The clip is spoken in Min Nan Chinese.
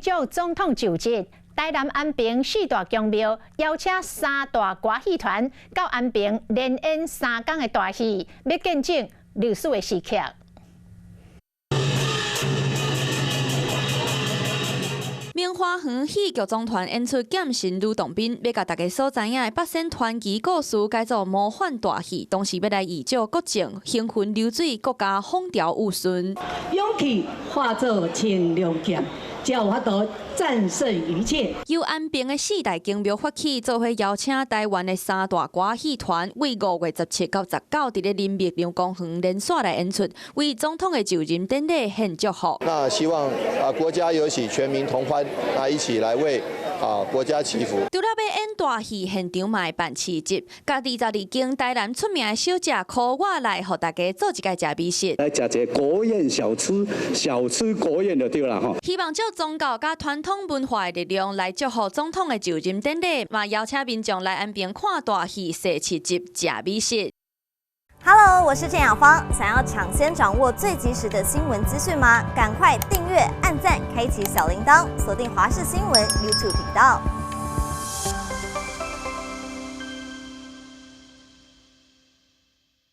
祝總統就職。台南安平四大宮廟邀請三大歌戲團到安平連演3工的大戲，欲見證歷史的時刻。明華園戲劇總團演出《劍神呂洞賓》，欲共大家所知影的八仙傳奇故事改做魔幻大戲，同時欲來預祝國政行雲流水，國家風調雨順。勇氣化做清涼劍，才有法度戰勝一切。由安平的四大宮廟發起，做伙邀請台灣的三大歌戲團，為5月17到19，佇咧林默娘公園連線來演出，為總統的就任典禮獻祝福。那希望啊，國家有喜，全民同歡，那一起來為啊國家祈福。除了欲演大戲，現場嘛會辦市集，共22間台南出名的小食箍我來，予大家做一擺食美食。來食一个國宴小吃，小吃國宴就對啦吼。希望藉宗教佮傳統文化的力量來祝福總統的就任典禮，嘛邀請民眾來安平看大戲、踅市集、食美食。 Hello，我是鄭雅芳。想要搶先掌握最及時的新聞資訊嗎？趕快訂閱、按讚、開啟小鈴鐺，鎖定華視新聞 YouTube 頻道。